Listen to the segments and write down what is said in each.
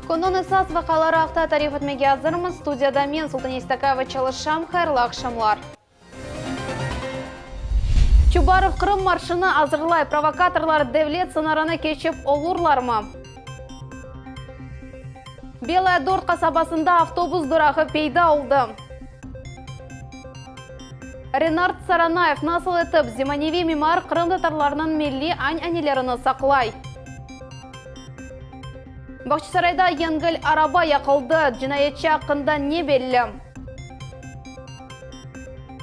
Künniñ esas vaqiaları aqta tarif etmege azırmız. Studiyada men, Sultane İstakayeva, çalışam. Hayırlı aqşamlar. Çubarov Qırım marşını azırlay, provokatorlar devlet sıñırını keçip olurlarmı? Belaya Dort qasabasında avtobus durağı peyda oldı. Renard Saranayev nasıl etip zemaneviy mimar qırımtatarlarnıñ milliy an'anelerini saqlay? Bağçasarayda yengil araba yaqıldı, cinayetçi aqqında ne belli?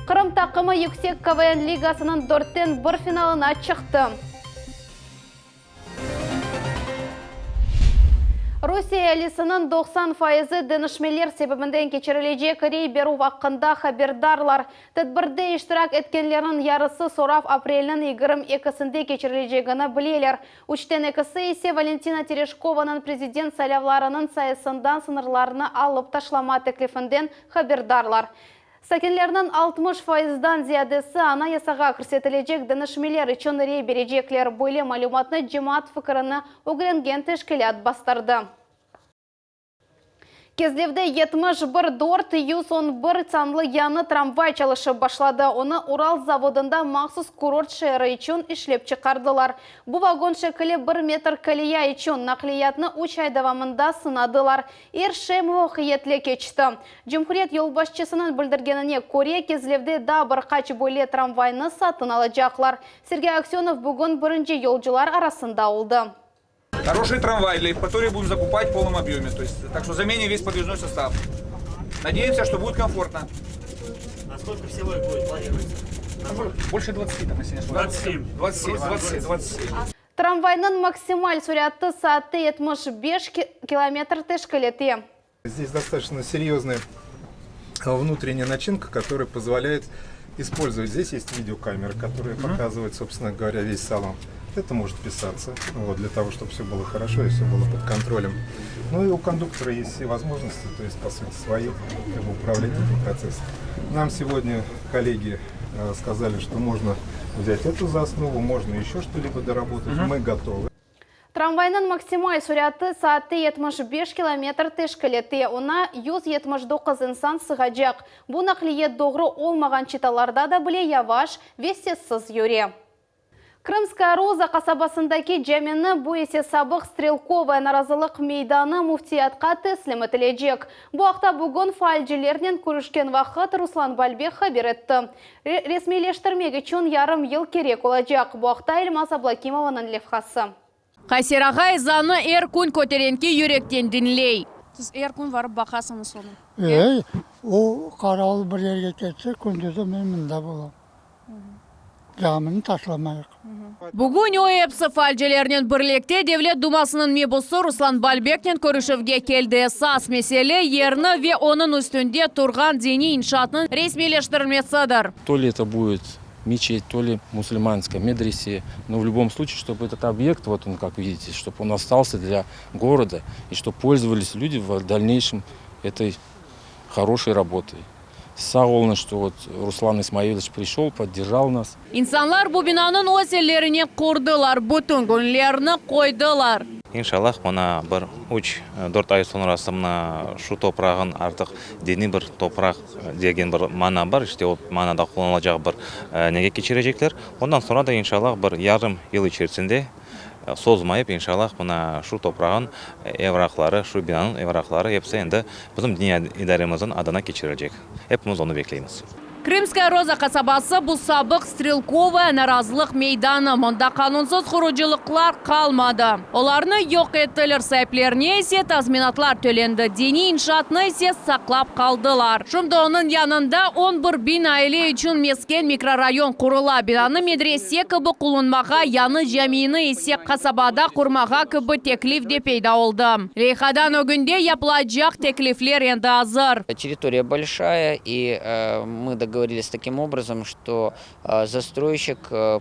Qırım taqımı yüksek KVN ligasınıñ dörtten bir finalına çıqtı. Rusiye ealisiniñ 90 faizi deñişmeler sebebinden keçirilecek rey berüv aqqında haberdarlar. Tedbirde iştirak etkenlerniñ yarısı sorav aprelniñ 22-sinde keçirilecegini bileler. Üçten ekisi ise Valentina Tereşkovanıñ prezident saylavlarınıñ sayısından sıñırlarnı alıp taşlama teklifinden haberdarlar. Sakinlerniñ 60 faizdan ziyadesi Anayasağa kirsetilecek deñişmeler içün rey berecekler. Böyle malümatnı cemaat fikirini ögrengen teşkilât bastırdı. Kezlevde 71 411 sanlı yañı tramvay çalışıp başladı. Onı Ural zavodında mahsus kurort şeeri içün işlep çıqardılar. Bu vagon şekili bir metr koleya içün naqliyatnı üç ay devamında sınadılar. Er şey muvafaqiyetli keçti. Cumhuriyet yolbaşçısınıñ bildirgenine köre, Kezlevde daa bir qaç böyle tramvaynı satın alacaqlar. Sergey Aksönov bugün birinci yolcular arasında oldı. Хороший трамвай для Евпатории будем закупать в полном объеме. То есть, так что заменим весь подъездной состав. Надеемся, что будет комфортно. А сколько всего их будет планируется? Больше 20 там, если не ошибаюсь. 27. 27, 27, 27. Tramvaynıñ maksimal süratı saatte 75 kilometr teşkil ete. Здесь достаточно серьезная внутренняя начинка, которая позволяет использовать. Здесь есть видеокамера, которая показывает, собственно говоря, весь салон. Это может писаться, вот, для того, чтобы все было хорошо и все было под контролем. Ну и у кондуктора есть все возможности, то есть, по сути, свои, как бы управлять этим процессом. Нам сегодня коллеги сказали, что можно взять эту за основу, можно еще что-либо доработать. Мы готовы. Tramvaynıñ maksimal süratı saatte 75 kilometr teşkil ete. Oña 179 insan sığacaq. Bu naqliyat doğru olmağan çıtalarda da bile yavaş ve sessiz yüre. Krımskaya Roza qasabasındaki camini, bu ise sabıq Strelkovaya narazılıq meydanı, müftiyatqa teslim etilecek. Bu aqta bugün faalcilernen körüşken vaqıt Ruslan Balbek haber etti. Resmiyleştirmek içün yarım yıl kerek olacaq. Bu aqta Elmaz Ablakimovanıñ levhası. Qayser ağa ezannı er kün köterenki yürekten diñley. Siz er kün varıp baqasıñız onı? E, o qaravul bir yerge ketse, kündüzi men mında bolam. Camini taşlamayıq. Bugün o episi faalcilernen birlikte Devlet dumasınıñ mebusı Ruslan Balbeknen körüşüvge keldi. Esas mesele, yerni ve onıñ üstünde turğan diniy inşaatnıñ resmiyleştirilmesidir. То ли это будет мечеть, то ли мусульманская медресе, но в любом случае, чтобы этот объект, вот он, как видите, чтобы он остался для города и чтобы пользовались люди в дальнейшем этой хорошей работой. Sağ oluñ, что вот Руслан Исмаилович пришел, поддержал нас. İnsanlar bu binanıñ öz ellerinen qurdılar, bütün künlerini qoydılar. İnşallah, mına bir üç, dört ay soñrası mına şu toprağın artıq diniy bir topraq degen bir mana bar, işte o manada qullanılacaq bir nege keçirecekler. Ondan soñra da inşallah bir yarım yıl içerisinde sozmayıp inşallah mına şu toprağın evraqları, şu binanıñ evraqları episi endi bizim diniy idaremizniñ adına keçirilecek. Epimiz onı bekleymiz. Krımskaya Roza qasabası bu sabıq Strelkovaya narazılıq meydanı. Mında qanunsız qurucılıqlar qalmadı. Olarnı yoq ettiler, saiplerine ise tazminatlar tölendi, diniy inşaatnı ise saqlap qaldılar. Şimdi onıñ yanında 11 biñ aile içün mesken mikrorayon qurula. Binanı medrese kibi qullanmağa, yañı camiyni ise qasabada qurmağa kibi teklif de peyda oldı. Leyhadan ögünde yapılacaq teklifler endi azır. Территория большая, и мы договорились. Договорились таким образом, что застройщик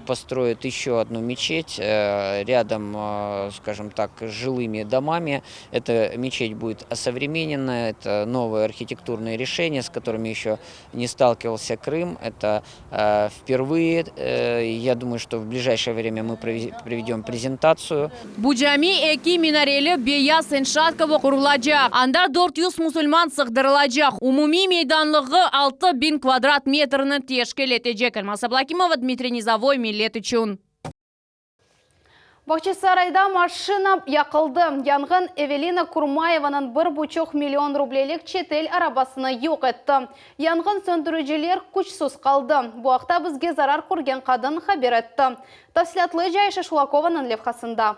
построит еще одну мечеть рядом, скажем так, с жилыми домами. Эта мечеть будет осовременена, это новые архитектурные решения, с которыми еще не сталкивался Крым. Это впервые. Я думаю, что в ближайшее время мы проведем презентацию. Bu cami eki minareli beyaz inşaat kibi qurulacaq. Anda 400 musulman sığdırılacaq. Umumiy meydanlığı 6000 kvadrat metrni teşkil etecek. Elmaz Ablakimova, Dmitriy Nizovoy, Millet içün. Bağçasarayda maşina yaqıldı. Yanğın Evelina Kurmayevanıñ 1,5 million rublelik çetel arabasını yoq etti. Yanğın söndüriciler küçsüz qaldı. Bu aqta bizge zarar körgen qadın haber etti. Tafsilâtlıca Ayşe Şulakovanıñ levhasında.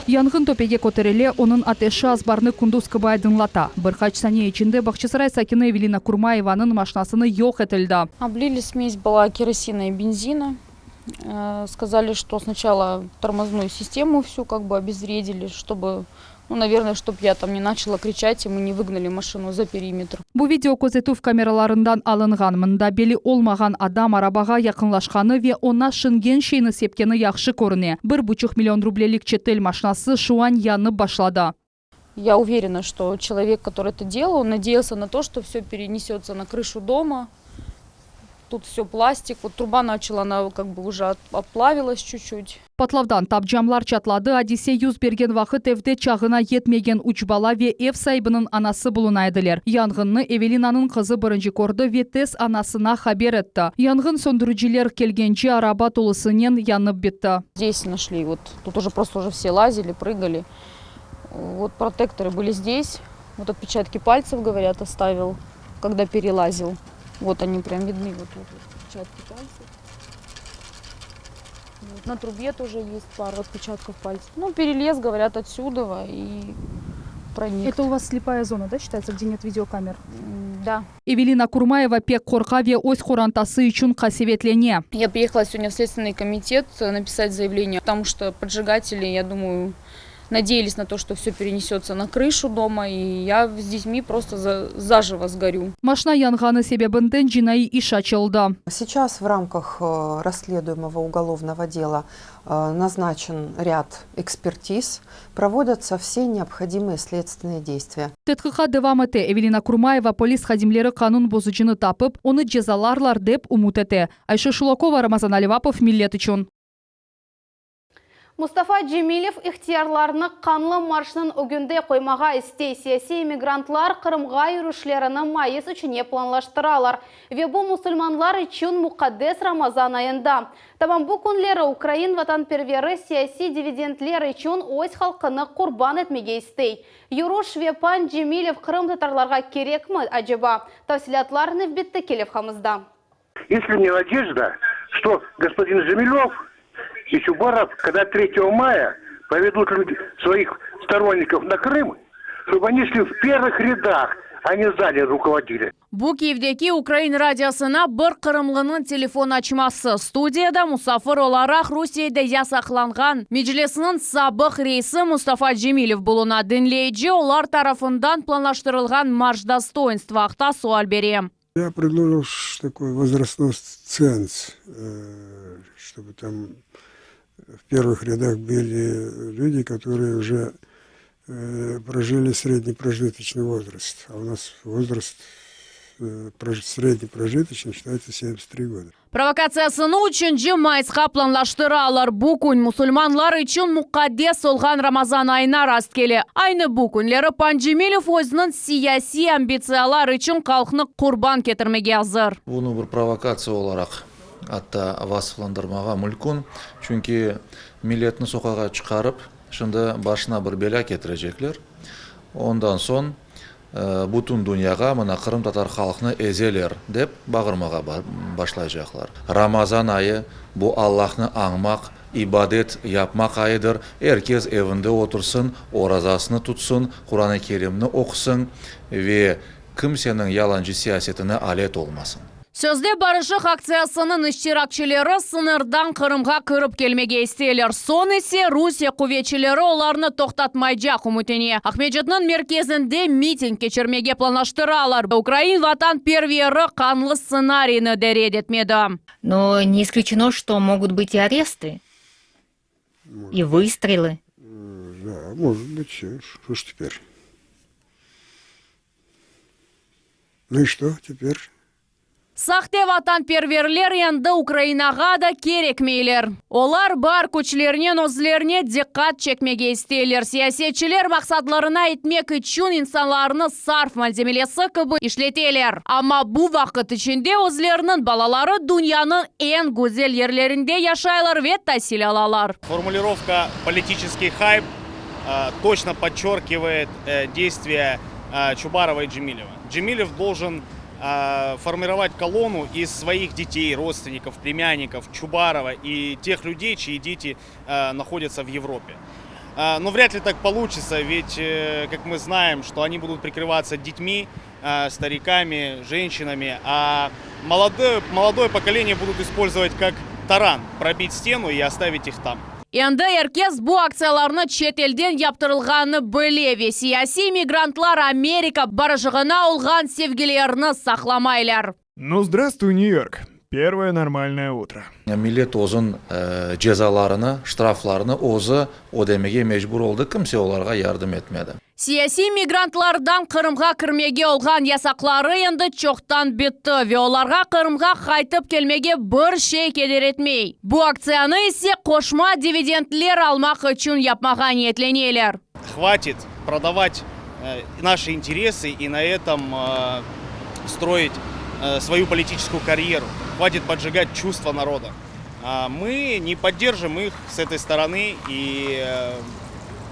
Yanğın töpege köterile, onıñ ateşi azbarnı kündüz kibi aydınlata. Bir qaç saniye içinde Bağçasaray sakini Evelina Kurmayevanıñ maşinasını yoq etildi. Облили смесь была керосина и бензина. Сказали, что сначала тормозную систему всю как бы обезвредили, чтобы, ну, наверное, чтобы я там не начала кричать, и мы не выгнали машину за периметр. Bu video közetüv kameralarından alınğan. Mında belli olmağan adam arabağa yaqınlaşqanı ve oña şingen şeyni sepkeni yahşı körüne. 1,5 million rublelik çetel maşinası şu an yanıp başladı. Я уверена, что человек, который это делал, он надеялся на то, что все перенесется на крышу дома. Тут все пластик, вот труба начала, она как бы уже оплавилась чуть-чуть. Patlavdan tap camlar çatladı, adise yüz bergen vaqıt evde çağına yetmegen üç bala ve ev saibiniñ anası buluna ediler. Yanğınnı Evelinanıñ qızı birinci kördi ve tez anasına haber etti. Yanğın söndüriciler kelgence araba tolusınen yanıp bitti. Здесь нашли, вот тут уже просто уже все лазили, прыгали. Вот протекторы были здесь. Вот отпечатки пальцев, говорят, оставил, когда перелазил. Вот они прям видны, вот, вот, вот отпечатки пальцев. Вот, на трубе тоже есть пара отпечатков пальцев. Ну, перелез, говорят, отсюда и проник. Это у вас слепая зона, да, считается, где нет видеокамер? Да. Эвелина Курмаева pek qorqa ve öz qorantası içün qasevetlene. Я приехала сегодня в Следственный комитет написать заявление, потому что поджигатели, я думаю, надеялись на то, что все перенесется на крышу дома, и я с детьми просто заживо сгорю. Maşina yanğanı sebebinden cinaiy iş açıldı. Сейчас в рамках расследуемого уголовного дела назначен ряд экспертиз, проводятся все необходимые следственные действия. Tedqiqat devam ete. Evelina Kurmayeva polis hadimleri qanun bozucını tapıp, onı cezalarlar dep ümüt ete. Ayşe Şulakova, Ramazan Alivapov, Millet içün. Mustafa Cemilev ihtiyarlarnı qanlı marşnıñ ögünde qoymağa istey. Siyasiy emigrantlar Qırımğa yürüşlerini mayıs üçüne planlaştıralar. Ve bu musulmanlar içün muqaddes Ramazan ayında. Tamam bu künleri ukrain vatanperveri siyasiy dividendler içün öz halqını qurban etmege istey. Yürüş ve PAN Cemilev qırımtatarlarğa kerekmi aceba? Tafsilâtlar nevbetteki levhamızda. Есть ли мне надежда, что господин Джемилев и Чубаров, когда 3 мая поведут люди, своих сторонников на Крым, чтобы они шли в первых рядах, а не сзади руководили. Bu Kiyevdeki Ukrain radiosına bir qırımlınıñ telefon açması. Studiyada musafir olaraq Rusiyede yasaqlanğan Meclisniñ sabıq reisi Mustafa Cemilev buluna. Diñleyici olar tarafından planlaştırılğan марш достоинства aqta sual bere. Я предложил такой возрастной ценз, чтобы там в первых рядах были люди, которые уже прожили средний прожиточный возраст. А у нас возраст средний прожиточный считается 73 года. Provokatsiyasını 3 mayısqa planlaştıralar. Bu kün musulmanlar içün muqaddes olğan Ramazan ayına rast kele. Aynı bu künleri PAN Cemilev özüniñ siyasiy ambitsiyalar içün halqnı qurban ketirmege azır. Bunı bir provokatsiya olaraq atta vasıflandırmağa mümkün. Çünki milletni soqaqqa çıqarıp, şimdi başına bir belâ ketirecekler. Ondan soñ bütün dünyağa mına qırımtatar halqnı ezeler dep bağırmağa başlaycaqlar. Ramazan ayı bu Allahnı añmaq, ibadet yapmaq ayıdır. Er kes evinde otursın, orazasını tutsın, Quran-ı Kerimni oqusın ve kimseniñ yalancı siyasetine alet olmasın. Sözde barışıq aktsiyasınıñ iştirakçileri sıñırdan Qırımğa kirip kelmege isteyler, soñ ise Rusiye quvetçileri olarnı toqtatmaycaq ümütine Aqmescitniñ merkezinde miting keçirmege planlaştıralar. Ukrain vatanperveri qanlı stsenariyni de red etmedi. No ne isklüçeno, çto mogut bıt i aresty, i vıstrely. Da, mojet bıt, şo ж teper. Nu i çto teper? Sahte vatanperverler endi Ukrainağa da kerekmeyler. Olar bar küçlerinen özlerine diqqat çekmege isteyler. Siyasetçiler maqsadlarına yetmek içün insanlarnı sarf malzemelesi kibi işleteler. Amma bu vaqıt içinde özleriniñ balaları dünyanıñ eñ güzel yerlerinde yaşaylar ve tasil alalar. Formulirovka politiçeskiy hayp toçno podçörkivaet deystviya Çubarova i Cemileva. Cemilev doljen formirovat kolonnu iz svoih detey, rodstvennikov, plemânnikov Çubarova i teh lüdey, çyi deti nahodâtsa v Evrope. No vrâd li tak poluçitsa, ved, kak mı znaem, çto oni budut prikryvatsa detmi, starikami, jenşçinami, a molodoye pokoleniye budut ispolzovat kak taran, probit stenu i ostavit ih tam. Endi er kes bu aktsiyalarnı çet elden yaptırılğanını bile ve siyasiy migrantlar Amerika barışığına olğan sevgilerini saqlamaylar. Nu, zdravstvuy, Nyu-York! Pervoye normalnoye utro. Millet özün cezalarını, ştraflarını özü ödemege mecbur oldı, kimse olarğa yardım etmedi. Siyasiy migrantlardan Qırımğa kirmege olğan yasaqları endi çoqtan bitti ve olarğa Qırımğa qaytıp kelmege bir şey keder etmey. Bu aktsiyanı ise qoşma dividendler almaq içün yapmağa niyetleneler. Hvatit prodavat naşı interesı i na etom stroit svoyu politiçeskuyu karyeru. Hvatit podzhigat çuvstva naroda. Mı ne podderjim ih s etoy storonı i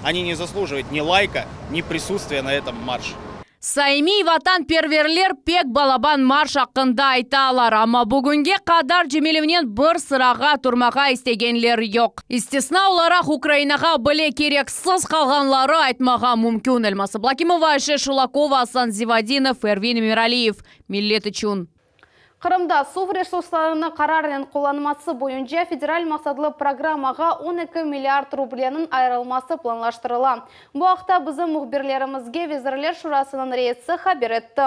oni ne zaslujivayut ni layka, ni prisutstviya na etom marşe. Saimiy vatanperverler pek balaban marş aqqında aytalar, amma bugünge qadar Cemilevnen bir sırağa turmağa istegenler yoq. İstisna olaraq Ukrainağa bile kereksiz qalğanları aytmağa mümkün, Elmaz Ablâkimova, Ayşe Şulakova, Asan Zivadinov, Ervin Emiraliyev, Millet içün. Qırımda suv resurslarını qararnen qullanması boyunca federal maqsatlı programmağa 12 milliard rubleniñ ayırılması planlaştırıla. Bu aqta bizim mühbirlerimizge Vezirler Şurasınıñ reisi haber etti.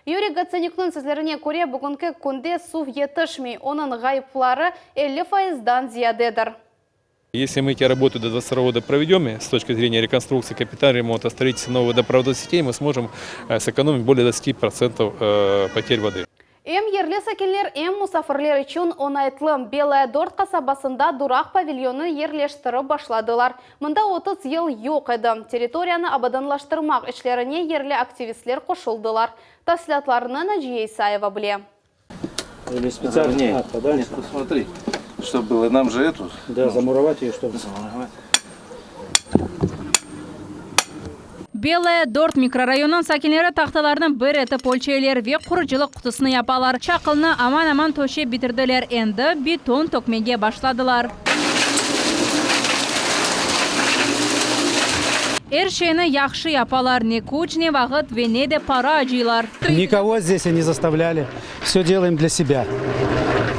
Yuriy Gotsanükniñ sözlerine köre, bugünki künde suv yetişmey, onıñ ğayıpları 50 fayızdan ziyadedir. Если мы эти работы до 22 года проведем, с точки зрения реконструкции, капитального ремонта, строительства новых водопроводных сетей, мы сможем э, сэкономить более 20% э, потерь воды. Em yerli sakinler, em musafirler içün oñaytlı Belaya Dort qasabasında duraq pavilyonı yerleştirip başladılar. Mında 30 yıl yoq edi. Territoriyanı abadanlaştırmaq işlerine yerli aktivistler qoşuldılar. Tafsilâtlarnı Naciye İsayeva bile. Или специально? Нет, да? Нет, посмотри, чтобы было. Нам же эту. Да, замуровать ее, чтобы. Замуровать. Belaya Dort mikrorayonınıñ sakinleri tahtalarnı bir etip ölçeyler ve qurucılıq qutusını yapalar. Çaqılnı aman-aman töşep bitirdiler, endi beton tökmege başladılar. Er şeyni yahşı yapalar, ne küç, ne vaqıt ve ne de para acıylar. Nikogo zdes ne zastavlyali, vse delaem dlâ sebâ.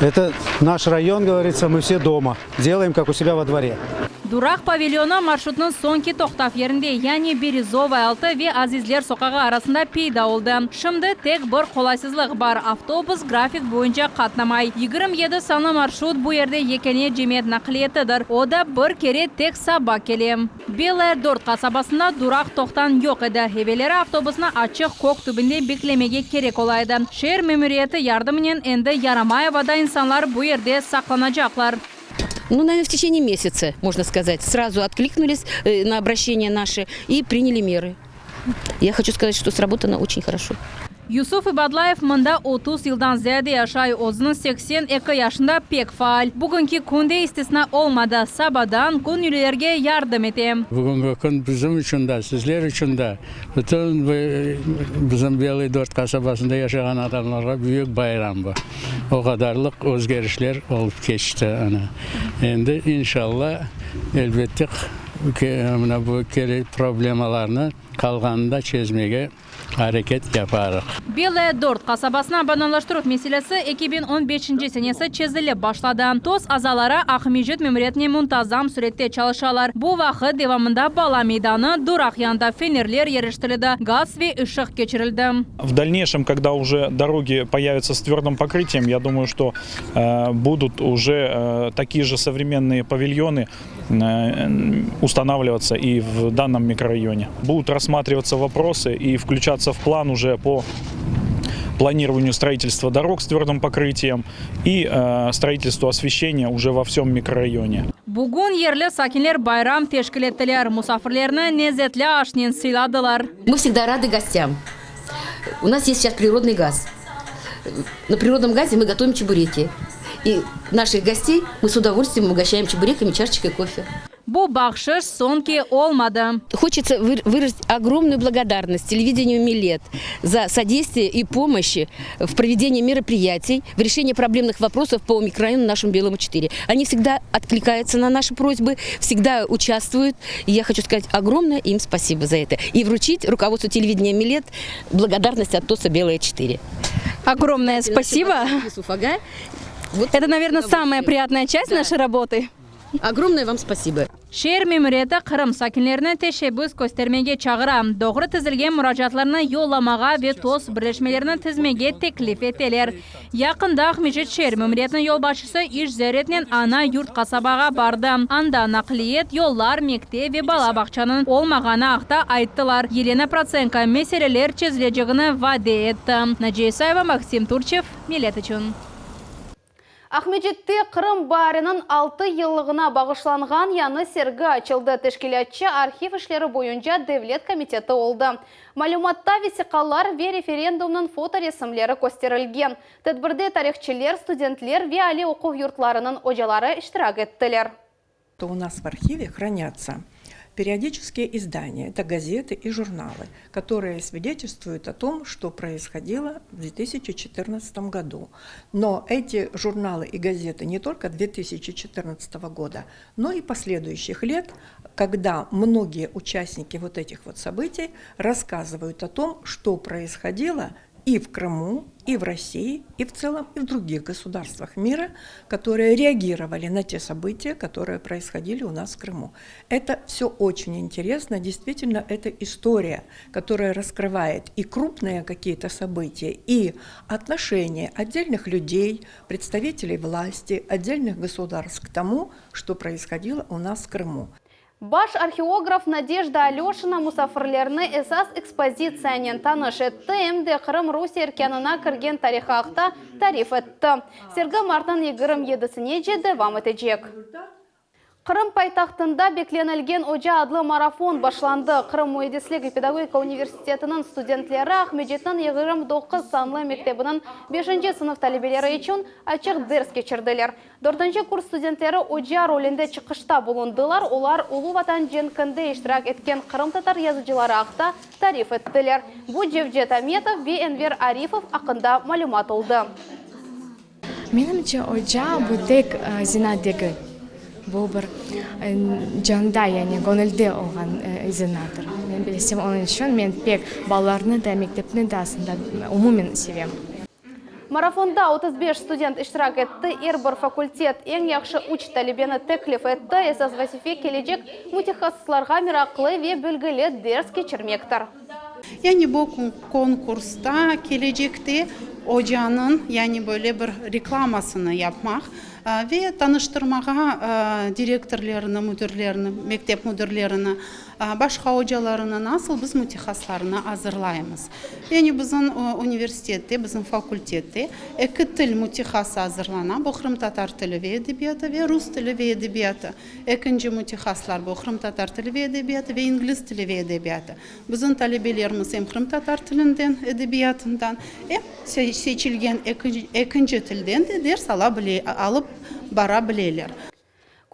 Eto naş rayon, govoritsâ, mı vse doma, delaem kak u sebâ vo dvore. Duraq pavilyonı marşrutnıñ soñki toqtav yerinde, yani Berezovaya 6 ve Azizler soqağı arasında peyda oldı. Şimdi tek bir qolaysızlıq bar, avtobus grafik boyunca qatnamay. 27 sanlı marşrut bu yerde yekâne cemiyet naqliyetidir, o da bir kere tek saba kele. Belaya Dort qasabasında duraq toqtan yoq edi. Evelleri avtobusnı açıq kök tübünde beklemege kerek ola edi. Şeer memuriyeti yardımınen endi yaramay avada insanlar bu yerde saqlanacaqlar. Nu, navernoe, v teçeniye mesyaца, mojno skazat, srazu otkliknulis na obraşeniye naşı i prinyali merı. Ya hoçu skazat, çto srabotano oçen horoşo. Yusuf İbadlayev mında 30 yıldan ziyade yaşay, özüniñ 82 yaşında pek faal. Bugünki kün de istisna olmadı, sabadan göñüllilerge yardım ete. Bugünki kün bizim içün de, sizler içün de, bütün bizim Belıy Dort qasabasında yaşağan adamlarğa büyük bayram bu. O qadarlıq özgerişler olıp keçti. Ana, endi inşalla, elbette, mına bu kerek problemalarnı qalğanını da çezmege. Areket yaparıq. Belaya Dort qasabasını abadanlaştıruv meselesi 2015-nci senesi çezilip başladı. TOS azaları Aqmescit memuriyetinen muntazam sürette çalışalar. Bu vaqıt devamında bala meydanı, duraq yanında fenerler yerleştirildi, gaz ve ışıq keçirildi. В дальнейшем, когда уже дороги появятся с твердым покрытием, я думаю, что будут уже такие же современные павильоны устанавливаться и в данном микрорайоне. Будут рассматриваться вопросы и включаться в план уже по планированию строительства дорог с твердым покрытием и строительству освещения уже во всем микрорайоне. Bugün yerli sakinler bayram teşkil ettiler, musafirlerni lezetli aşnen sıyladılar. Мы всегда рады гостям. У нас есть сейчас природный газ. На природном газе мы готовим чебуреки. И наших гостей мы с удовольствием угощаем чебуреками, чашечкой кофе. Bu bahşış soñki olmadı. Хочется выразить огромную благодарность телевидению «Милет» за содействие и помощь в проведении мероприятий, в решении проблемных вопросов по микрорайону нашему Белому 4. Они всегда откликаются на наши просьбы, всегда участвуют. И я хочу сказать огромное им спасибо за это. И вручить руководству телевидения «Милет» благодарность от ТОСа «Белая 4». Огромное спасибо. Вот Это, наверное, самая приятная часть нашей работы. Огромное вам спасибо. Şeer memuriyeti Qırım sakinlerini teşebbüs köstermege çağıra. Doğru tizilgen muracaatlarnı yollamağa ve TOS birleşmelerini tizmege teklif eteler. Yaqında Aqmescit şeer memuriyetiniñ yolbaşçısı iş ziyaretinen Ana Yurt qasabağa bardı. Anda naqliyet, yollar, mektep ve bala bağçanıñ olmağanı aqta ayttılar. Yelena Protsenko meseleler çezilecegini vade etti. Naciye İsayeva, Maksim Turçev, Millet içün. Aqmescitte Qırım baariniñ altı yıllığına bağışlanğan yañı sergi açıldı. Teşkilâtçı Arhiv işleri boyunca devlet komiteti oldı. Malümatta vesiqalar ve referendumnıñ fotoresimleri kösterilgen. Tedbirde tarihçiler, studentler ve aliy oquv yurtlarınıñ ocaları iştirak ettiler. То у нас в архиве хранятся периодические издания, это газеты и журналы, которые свидетельствуют о том, что происходило в 2014 году. Но эти журналы и газеты не только 2014 года, но и последующих лет, когда многие участники вот этих вот событий рассказывают о том, что происходило и в Крыму, и в России, и в целом, и в других государствах мира, которые реагировали на те события, которые происходили у нас в Крыму. Это все очень интересно. Действительно, это история, которая раскрывает и крупные какие-то события, и отношения отдельных людей, представителей власти, отдельных государств к тому, что происходило у нас в Крыму. Baş arheograf Nadejda Alöşina musafirlerni esas ekspozitsiyanen tanış etti, em de Qırım Rusiye erkânına kirgen tarihı aqta tarif etti. Sergi martnıñ 27-sinece devam etecek. Qırım paytahtında Beklenilgen oca adlı marafon başlandı. Qırım müendislik ve pedagogika universitetiniñ studentleri Aqmescitniñ 29 sanlı mektebiniñ beşinci sınıf talebeleri içün açıq ders keçirdiler. Dörtünci kurs studentleri oca rolünde çıqışta bulundılar, olar Ulu Vatan cenkinde iştirak etken qırımtatar yazıcıları aqta tarif ettiler. Bu Cevcet Ametov ve Enver Arifov aqqında malümat oldı. Menimce, oca bu tek zenaat degil, bu bir canda, yani göñülde olğan zenaattır. Men bilsem, onıñ içün men pek balalarnı da, mektepni de aslında umumen sevem. Marafonda 35 student iştirak etti, er bir fakultet eñ yahşı üç talebeni teklif etti. Esas vazife, kelecek mütehassıslarğa meraqlı ve bilgili ders keçirmektir. Yani bu konkursta kelecekte ocanıñ, yani böyle bir reklamasını yapmaq ve tanıştırmağa direktorlarını, müdirlerini, mektep müdirlerini, Başqa ocalarını nasıl biz mütehassıslarını azırlaymız? Yani bizim universitette, bizim fakultette eki til mütehassı azırlana, bu qırımtatar tili ve edebiyatı ve rus tili ve edebiyatı. Ekinci mütehassıslar bu qırımtatar tili ve edebiyatı ve ingliz tili ve edebiyatı. Bizim talebelerimiz em qırımtatar tilinden, edebiyatından, em seçilgen ekinci tilden de ders ala bile, alıp bara bileler.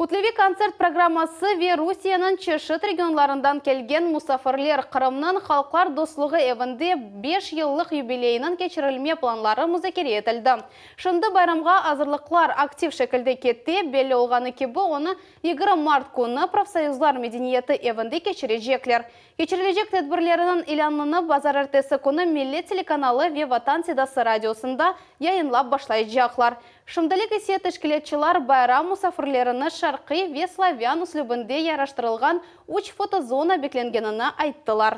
Kütleviy kontsert programması ve Rusiyeniñ çeşit regionlarından kelgen musafirler Qırımnıñ Halqlar dostluğı evinde beş yıllıq yubileyiniñ keçirilme planları muzakere etildi. Şimdi bayramğa azırlıqlar aktiv şekilde kete, belli olğanı kibi, onı 20 mart künü Profsoyuzlar medeniyeti evinde keçirecekler. Keçirilecek tedbirleriniñ ilânını bazarertesi künü Millet telekanalı ve Vatan sedası radiosında yayınlap başlaycaqlar. Şimdilik ise teşkilâtçılar bayram musafirlerini şarqiy ve slavyan üslübinde yaraştırılğan üç fotozona beklengenini ayttılar.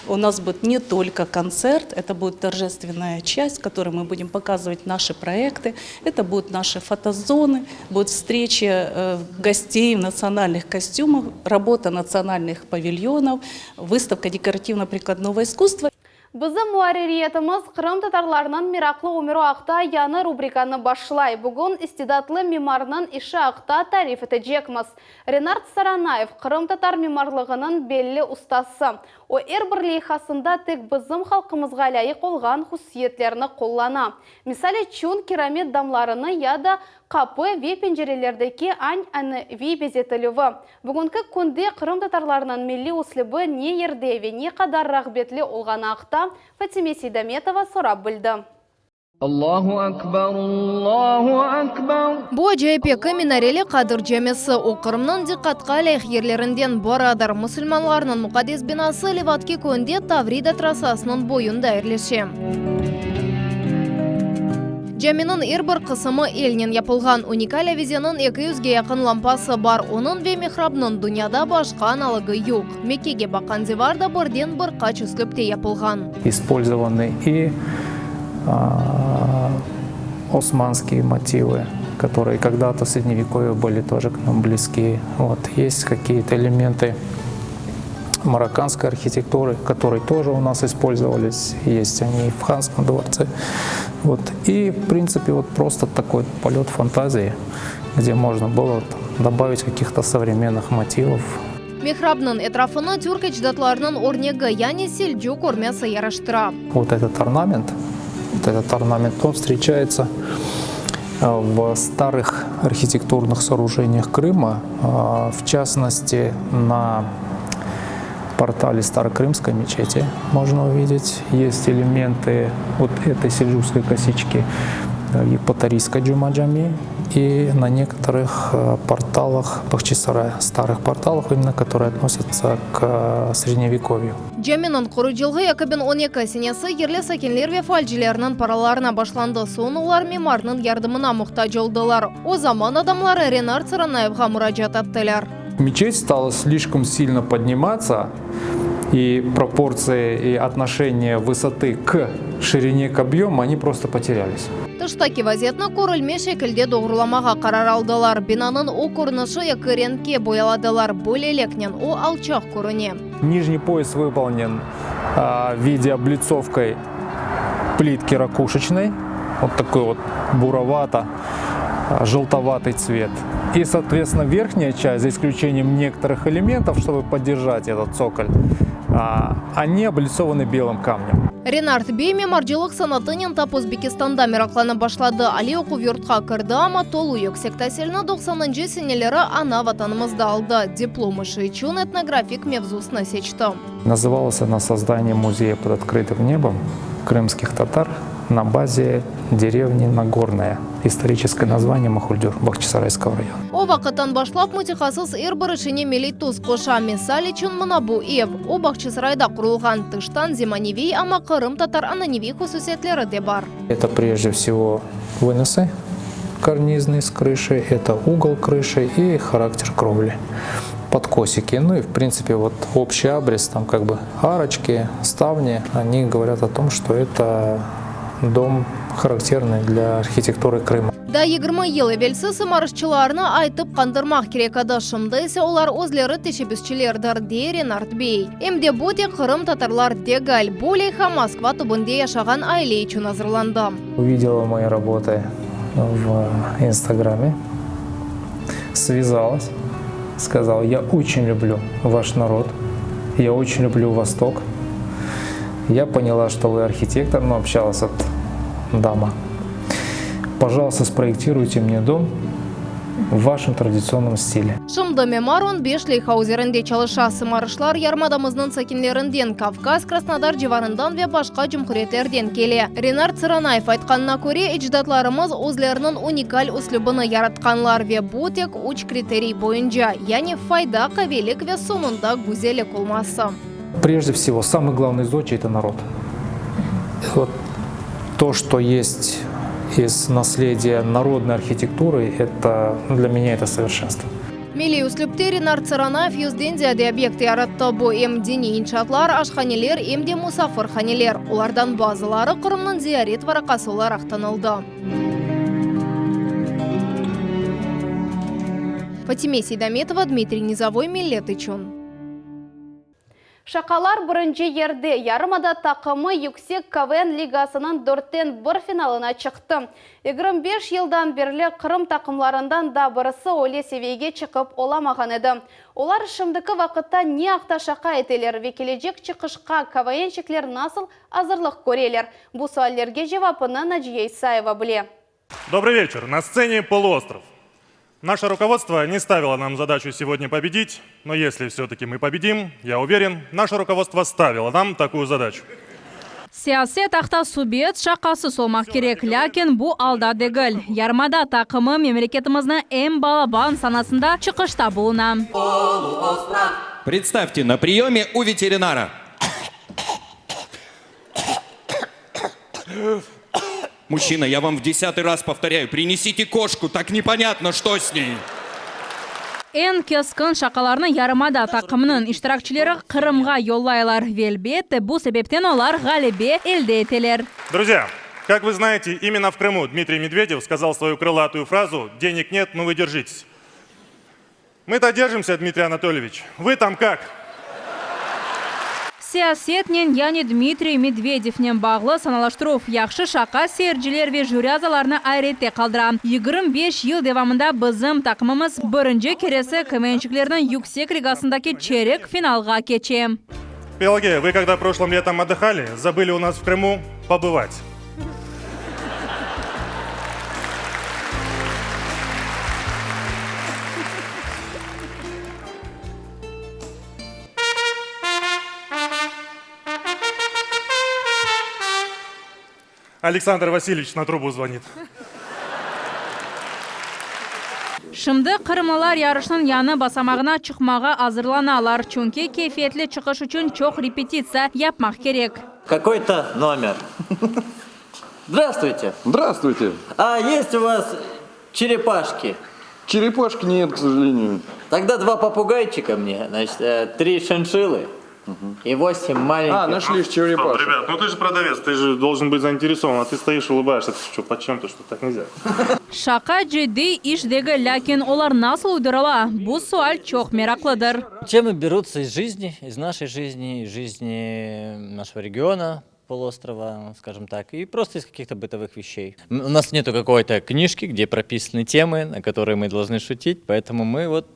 У нас будет не только концерт, это будет торжественная часть, в которой мы будем показывать наши проекты, это будут наши фотозоны, будут встречи э, гостей в национальных костюмах, работа национальных павильонов, выставка декоративно-прикладного искусства. Bizim muarririyetimiz qırımtatarlarnıñ meraqlı ömüri aqta yañı rubrikanı başlay. Bugün istidatlı mimarnıñ işi aqta tarif etecekmiz. Renard Saranayev, qırımtatar mimarlığınıñ belli ustası. O, er bir leyhasında tek bizim halqımızğa lâyıq olğan hususiyetlerni qullana. Misal içün, keramit damlarını ya da qapı ve pencerelerdeki añ-aneviy bezetilüvi. Bugünki künde qırımtatarlarnıñ milliy üslübi ne yerde ve ne qadar rağbetli olğanı aqta Fatime Seydametova sorap bildi. Allahu akbar, Allahu akbar. Bu acayip eki minareli Qadır camisi, o Qırımnıñ diqqatqa lâyıq yerlerinden biridir. Musulmanlarnıñ muqaddes binası Levadki köyünde Tavrida trassasınıñ boyunda yerleşe. Caminiñ er bir qısımı elnen yapılğan. Unikal avizeniñ eki yüzge yaqın lampası bar, onıñ ve mihrabnıñ dünyada başqa analogı yoq. Mekkege baqqan divar da birden bir qaç üslüpte yapılğan. İspolzovanı i osmanskiye motivı, kotorıye kogda-to v srednevekovye byli тоже k nam blizki. Vot, est kakiye-to elementı marokkanskoy arhitekturı, kotorıye тоже u nas ispolzovalis, est oni i v Hanskom dvortse. Vot, i v printsipe vot prosto takoy polet fantazii, gde mojno bylo dobavit kakih-to sovremennih motivov. Mihrabnıñ etrafını türk ecdatlarınıñ örnegi, yani selcuk örmesi yaraştıra. Vot etot ornament, vot etot ornament, on vstreçayetsâ v starıh arhitekturных soorujeniyah Krıma, v çastnosti na portale Старокрымской мечети можно увидеть, есть элементы вот этой сельджукской косички в Евпаторийской Джума-Джами и на некоторых порталах Бахчисарая, старых порталах, именно которые относятся к средневековью. Caminiñ qurucılığı 2012 senesi yerli sakinler ve faalcilerniñ paralarına başlandı, soñ olar mimarnıñ yardımına muhtac oldılar. O zaman adamlar Renard Saranayevğa muracaat ettiler. Мечеть стала слишком сильно подниматься, и пропорции и отношение высоты к ширине к объему, они просто потерялись. Tıştaki vaziyetni körülme şekilde doğrulamağa qarar aldılar. Binanıñ o körünişi eki renkke boyaladılar, böyleliknen o alçaq körüne. Nijniy poyas vıpolnen v vide oblitsovkой plitki rakушечной, vot takoy vot burovato желтоватый цвет. И, соответственно, верхняя часть, за исключением некоторых элементов, чтобы поддержать этот цоколь, они облицованы белым камнем. Renard bey mimarcılıq sanatınen tap Özbekistanda meraqlanıp başladı. Aliy oquv yurtqa kirdi, amma tolu yüksek tasilni doqsanıncı seneleri ana Vatanımızda aldı. Diplom işi içün etnografik mevzusını seçti. Nazıvalos ona Sozdание muzeya pod otkrytym nebom krımskih tatar na baze derevni Nagornaya, istoriçeskoye nazvaniye Mahuldür Bahçisarayskogo rayona. O vaqıttan başlap mütehassıs er bir işine milliy tüs qoşa. Misal içün, mına bu ev. O, Bahçisarayda qurulğan. Tıştan zemaneviy, amma qırımtatar ananeviy hususiyetleri de bar. Eto prejde vsego vınosı karniznıy s krışey, eto ugol krışi i harakter krovli, podkosiki. Nu i v printsipe vot obşiy abris, tam kak bı aroçki, stavni, oni govorât o tom, çto eto dom harakternıy dlâ arhitekturı Krıma. Daa 20 yıl evelsi sımarışçılarnı aytıp qandırmaq kerek edi, şimdi ise olar özleri teşebbüsçilerdir, dey Renard bey. Em de bu tek qırımtatarlar degil, bu leyha Moskva tübünde yaşağan aile içün azırlandı. Uvidela moи работы в Instagrame, svyazalas, skazala, ya oçen lüblü vaş narod, ya oçen lüblü Vostok, ya poняla, çto vı arhitektor, nu, obşçalas ot dama. Pojaloysta, sproyektирuyte mne dom. В вашем традиционном стиле. Şimdi mimar on beş leyha üzerinde çalışa. Sımarışlar yarımadamıznıñ sakinlerinden, Kavkaz, Krasnodar civarından ve başqa cumhuriyetlerden kele. Renard Tsaranayev aytqanına köre, ecdatlarımız özleriniñ unikal üslübini yaratqanlar ve bu tek üç kriteriy boyunca, yani fayda, qaviylik ve soñunda güzellik olması. Прежде всего, самый главный зодчий – это народ. Вот то, что есть из наследия народной архитектуры, это ну, для меня это совершенство. Milliy üslüpte Renard Tsaranayev yüzden ziyade obyekt yarattı. Bu em diniy inşaatlar, aşhaneler, em de musafirhaneler. Olardan bazıları Qırımnıñ ziyaret varaqası olaraq tanıldı. Fatime Seydametova, Dmitriy Nizovoy, Millet içün. Şaqalar birinci yerde, yarımada taqımı Yüksek KVN ligasınıñ dörtten bir finalına çıqtı. 25 yıldan berli Qırım taqımlarından da birisi öyle seviyege çıqıp olamağan edi. Olar şimdiki vaqıtta ne aqta şaqa eteler ve kelecek çıqışqa KVNşikler nasıl azırlıq köreler? Bu suallerge cevapını Naciye İsayeva bile. Добрый вечер. На сцене полуостров. Наше руководство не ставило нам задачу сегодня победить, но если все-таки мы победим, я уверен, наше руководство ставило нам такую задачу. Siyaset aqta subet şaqasız olmaq kerek, lâkin bu alda degil. Yarımada taqımı memleketimizniñ eñ balaban sanasında çıqışta buluna. Представьте, на приеме у ветеринара. Мужчина, я вам в десятый раз повторяю, принесите кошку, так непонятно, что с ней. Eñ keskin şaqalarnı yarımada taqımınıñ iştirakçileri Qırımğa yollaylar ve, elbette, bu sebepten olar ğalebe elde eteler. Друзья, как вы знаете, именно в Крыму Дмитрий Медведев сказал свою крылатую фразу «Денег нет, но вы держитесь». Мы-то держимся, Дмитрий Анатольевич. Вы там как? Siyasetnen, yani Dmitriy Medvedevnen bağlı sanalaştıruv yahşı şaqa seyirciler ve jüri azalarını ayrette qaldıra. 25 yıl devamında bizim taqımımız birinci keresi KVNçiklerniñ Yüksek ligasındaki çerik finalğa keçe. Пелагея, вы когда прошлым летом отдыхали, забыли у нас в Крыму побывать. Александр Васильевич на трубу звонит. Şimdi qırımlılar yarışnıñ yañı basamağına çıqmağa azırlanalar, çünki keyfiyetli çıqış içün çoq repetitsiya yapmaq kerek. Какой-то номер. Здравствуйте. Здравствуйте. А есть у вас черепашки? Черепашки нет, к сожалению. Тогда два попугайчика мне, значит, э, три шиншиллы и восемь маленьких. А, нашли Стоп, ребят, ну ты же продавец, ты же должен быть заинтересован, а ты стоишь и улыбаешься. Ты что, почем ты, что так нельзя? Şaqa ciddiy iş degil, lâkin olar nasıl uydurıla? Bu sual çoq meraqlıdır. Темы берутся из жизни, из нашей жизни, из жизни нашего региона, полуострова, скажем так, и просто из каких-то бытовых вещей. У нас нету какой-то книжки, где прописаны темы, на которые мы должны шутить, поэтому мы вот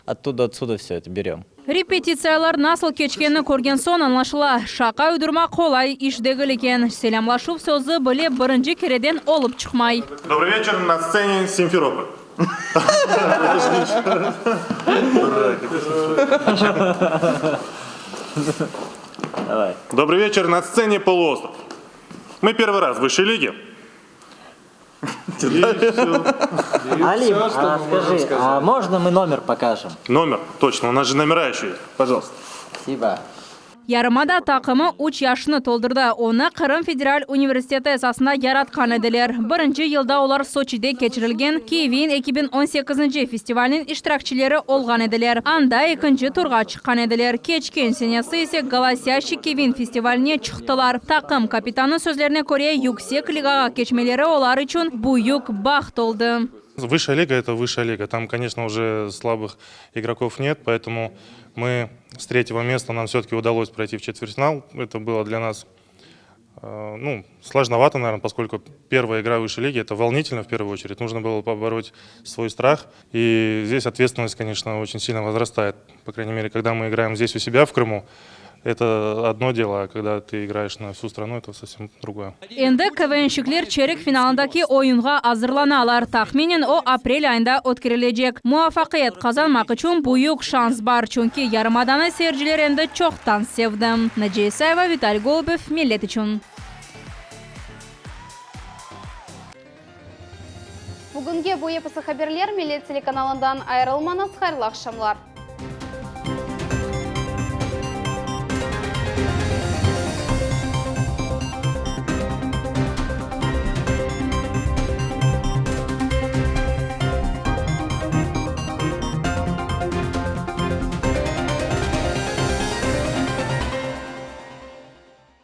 оттуда, отсюда все это берем. Repetitsiyalar nasıl keçkenini körgen soñ añlaşıla, şaqa uydurmaq qolay iş degil eken. Selâmlaşuv sözü bile birinci kereden olıp çıqmay. Добрый вечер, на сцене Симферополь. Давай. Добрый вечер, на сцене полуостров. Мы первый раз в высшей лиге. Алим, а скажи, а можно мы номер покажем? Номер, точно, у нас же номера еще есть. Пожалуйста. Спасибо. Yarımada taqımı üç yaşını toldurdı. Onı Qırım federal universiteti esasında yaratqan ediler. Birinci yılda olar Soçide keçirilgen KVN 2018 festivaliniñ iştirakçileri olğan ediler, anda ekinci turğa çıqqan ediler. Keçken senesi ise Голосящий KVN festivaline çıqtılar. Taqım kapitanınıñ sözlerine köre, yüksek ligağa keçmeleri olar içün büyük baht oldı. Высшая лига – это высшая лига. Там, конечно, уже слабых игроков нет, поэтому мы с третьего места нам все-таки удалось пройти в четвертьфинал. Это было для нас э, ну, сложновато, наверное, поскольку первая игра высшей лиги – это волнительно в первую очередь. Нужно было побороть свой страх. И здесь ответственность, конечно, очень сильно возрастает. По крайней мере, когда мы играем здесь у себя в Крыму, Это одно дело, а когда ты играешь на всю страну, это совсем другое. Endi KVNşikler çerik finalındaki oyunğa azırlanalar. Tahminen o, aprel ayında ötkerilecek. Muvafaqiyet qazanmaq içün büyük şans bar, çünki yarımadanı seyirciler endi çoqtan sevdi. Naciye İsayeva, Vitaliy Golubev, Millet içün. Bugünge bu episi haberler, Millet telekanalından ayırılmañız, hayırlı aqşamlar.